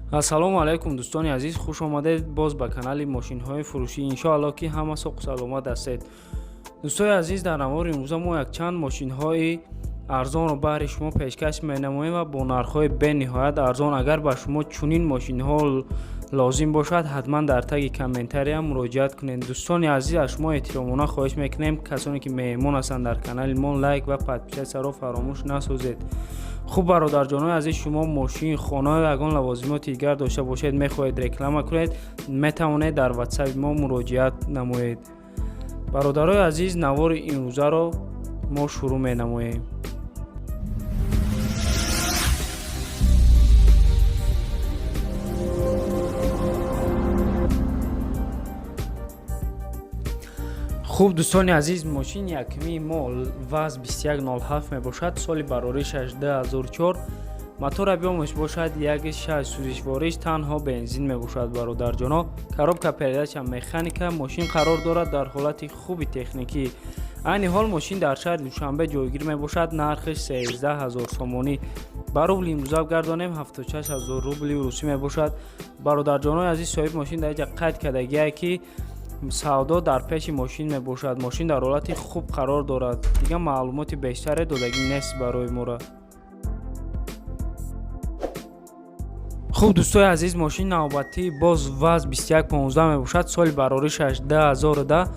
Ассалому алайкум, дӯстони азиз, хуш омадед боз ба канали мошинҳои фурӯшӣ. Иншоалло, ки ҳама соқу саломат ҳастед. Дӯстои азиз, дар навори имрӯза мо якчанд мошинҳои арзонро баҳри шумо пешкаш менамоем ва бо нархҳои бениҳоят арзон. Агар ба шумо чунин мошинҳо лозим бошад, ҳатман дар таги комментария муроҷиат кунед. Дӯстони азиз, аз шумо эҳтиромона хоҳиш мекунем, касоне ки меҳмон ҳастанд дар канали мо, лайк ва подписаться-ро фаромӯш насозед. Хуб, бародарҷонои азиз, шумо мошин, хона ё ягон лавозимоти дигар дошта бошед, мехоҳед реклама кунед, метавонед дар ватсапи мо муроҷиат намоед. Бародарои азиз, навори имрӯзаро мо шурӯъ менамоем. Хуб, дӯстони азиз, мошини якумии мо ВАЗ 2107 мебошад. Соли бароришаш 2004, мотор объёмаш бошад 1,6, сӯзишвориш танҳо бензин мебошад. Бародарҷоно, коробка передача механика. Мошин қарор дорад дар ҳолати хуби техникӣ. Айни ҳол мошин дар шаҳри Душанбе ҷойгир мебошад. Нархиш 13 000 сомонӣ, ба рубли имрӯза гардонем, 76 000 рубли русӣ мебошад. Бародарҷонои азиз, соҳиби мошин дар инҷа қайд кардагие, ки савдо дар пеши мошин мебошад. Мошин дар ҳолати хуб қарор дорад, дигар маълумоти бештаре додагӣ нест барои мора. Хуб, дӯстои азиз, мошини навбатӣ боз ВАЗ 2115 мебошад. Соли бароришаш 2010,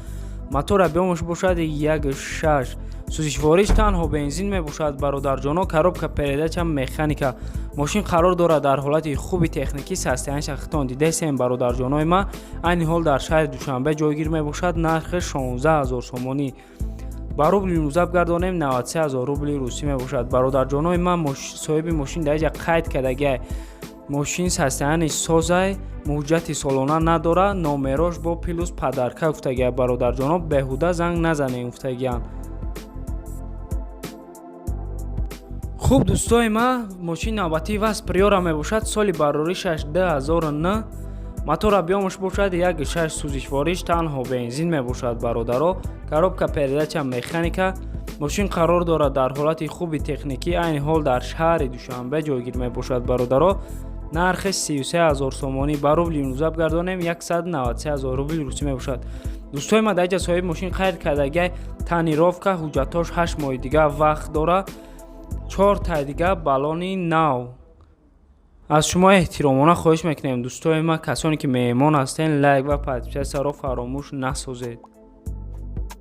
мотор объёмаш бошад 1,6, сӯзишвориш танҳо бензин мебошад. Бародарҷоно, коробка передача механика. Мошин қарор дорад дар ҳолати хуби техникӣ, состояния-ша хитон дидесем. Бародарҷонои ма, айни ҳол дар шаҳри Душанбе ҷойгир мебошад. Нархи 16 000 сомонӣ, ба рубли имрӯза бигардонем, 93 000 рубли русӣ мебошад. Бародарҷонои ман, соҳиби мошин дар инҷа қайд кардагиай: мошин состояние созай, муҳуҷҷати солона надора, номерош бо плюс подарка гуфтагиай. Бародарҷоно, беҳуда занг назанем, гуфтагиянд. Хуб, дӯстои ман, мошини навбатии ВАЗ Приора мебошад. Соли бароришаш 2009, мотор объёмаш бошад 1,6, сӯзишвориш танҳо бензин мебошад. Бародаро, коробка передача механика. Мошин қарор дорад дар ҳолати хуби техникӣ. Айни ҳол дар шаҳри Душанбе ҷойгир мебошад. Бародаро, нархи 33 000 сомонӣ, ба рубли имрӯза бигардонем, 193 000 рубли русӣ мебошад. Дӯстои ман, дар инҷа соҳиби мошин қайд кардагиай: тонировка, ҳуҷҷатҳош 8 моҳи дигар вақт дорад, чортай дига баллони нав. Аз шумо эҳтиромона хоҳиш мекунем, дӯстои ман, касоне ки меҳмон ҳастен, лайк ва подписаться-ро фаромӯш насозед.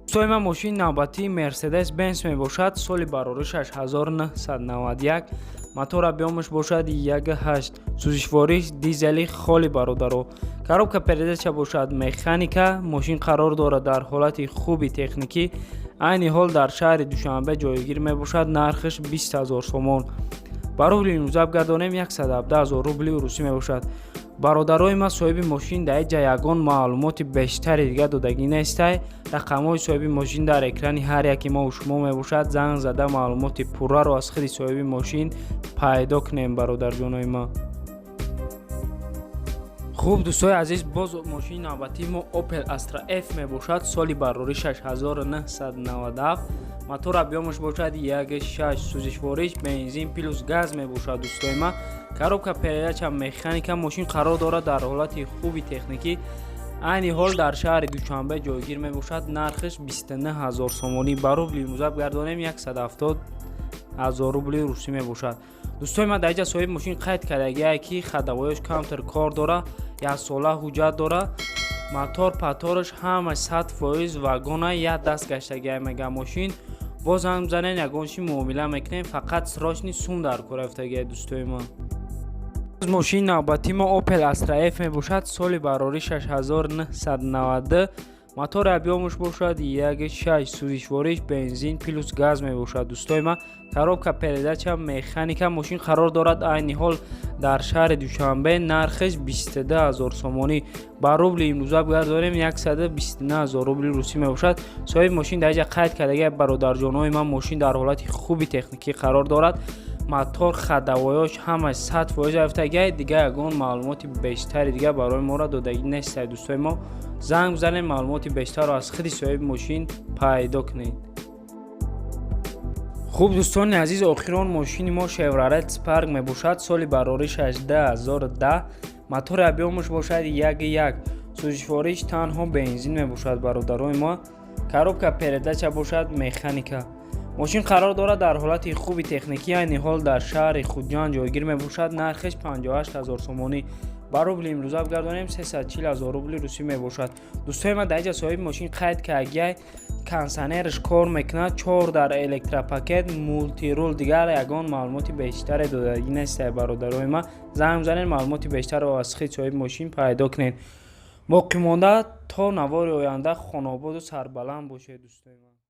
Дӯстои ман, мошини навбатии Мерседес Бенс мебошад. Соли бароришаш 1991, мотор объёмаш бошад 1,8, сӯзишвориш дизели холи. Бародаро, коробка передача бошад механика. Мошин қарор дорад дар ҳолати хуби техникӣ. Айни ҳол дар шаҳри Душанбе ҷойгир мебошад. Нархиш 20 000 сомон, ба рубли имрӯза бигардонем, 117 000 рубли русӣ мебошад. Бародарои ман, соҳиби мошин дар ҷа ягон маълумоти бештари дига додагӣ нестай. Рақамҳои соҳиби мошин дар экрани ҳар яки мо шумо мебошад. Занг зада, маълумоти пурраро аз худи соҳиби мошин пайдо кунем, бародарҷонои ман. Хуб, дӯстои азиз, боз мошини навбатии мо Opel Astra F мебошад. Соли бароришаш 1997, мотор объёмаш бошад 1,6, сӯзишвориш бензин плюс газ мебошад. Дӯстои ман, коробка передача механика. Мошин қарор дорад дар ҳолати хуби техникӣ. Айни ҳол дар шаҳри Душанбе ҷойгир мебошад. Нархиш 29 000 сомонӣ, ба рубли имрӯза бигардонем, 170 000 рубли русӣ мебошад. Дӯстои ман, дар инҷа соҳиби мошин қайд кардагие, ки ходовой-ш камтар кор дора, яксола ҳуҷҷат дора, мотор патораш ҳама 100% вагона, як даст гаштагиай, мега мошин. Боз занг бизанен, ягон чи муомила мекунем, фақат срочный сум дар кор рафтагиай. Дӯстои ман, мошини навбатии мо Opel Astra F мебошад. Соли бароришаш 1992, мотори объёмаш бошад 1,6, сӯзишвориш бензин плюс газ мебошад. Дӯстои ман, коробка передача механика. Мошин қарор дорад айни ҳол дар шаҳри Душанбе. Нархиш 22 000 сомонӣ, ба рубли имрӯза бигардонем, 129 000 рубли русӣ мебошад. Соҳиби мошин дар инҷа қайд кардагиай, бародарҷонои ман, мошин дар ҳолати хуби техникӣ қарор дорад, мотор, ходовой-ош ҳамаш 100% рафтагиай, дигар ягон маълумоти бештари дигар барои моро додагӣ нестай. Дӯстои мо, занг бизанед, маълумоти бештарро аз худи соҳиби мошин пайдо кунед. Хуб, дӯстони азиз, охирон мошини мо Шевролет Спарк мебошад. Соли бароришаш 2010, мотори объёмаш бошад 1,1, сӯзишвориш танҳо бензин мебошад, бародарои мо. Коробка передача бошад механика. Мошин қарор дорад дар ҳолати хуби техникӣ, айни ҳол дар шаҳри Хуҷанд ҷойгир мебошад. Нархеш 58 ҳазор сомонӣ, ба рубли имрӯза бигардонем, 340 ҳазор рубли русӣ мебошад. Дӯстои ман, дар инҷа соҳиби мошин қайд кардагиай: кондитсионераш кор мекунад, чор дар электропакет, мультируль, дигар ягон маълумоти бештаре додагӣ нестай. Бародарои ман, занг бизанед, маълумоти бештарро аз хид соҳиби мошин пайдо кунед. Боқимонда то навори оянда хонободу сарбаланд бошед, дӯстои ман.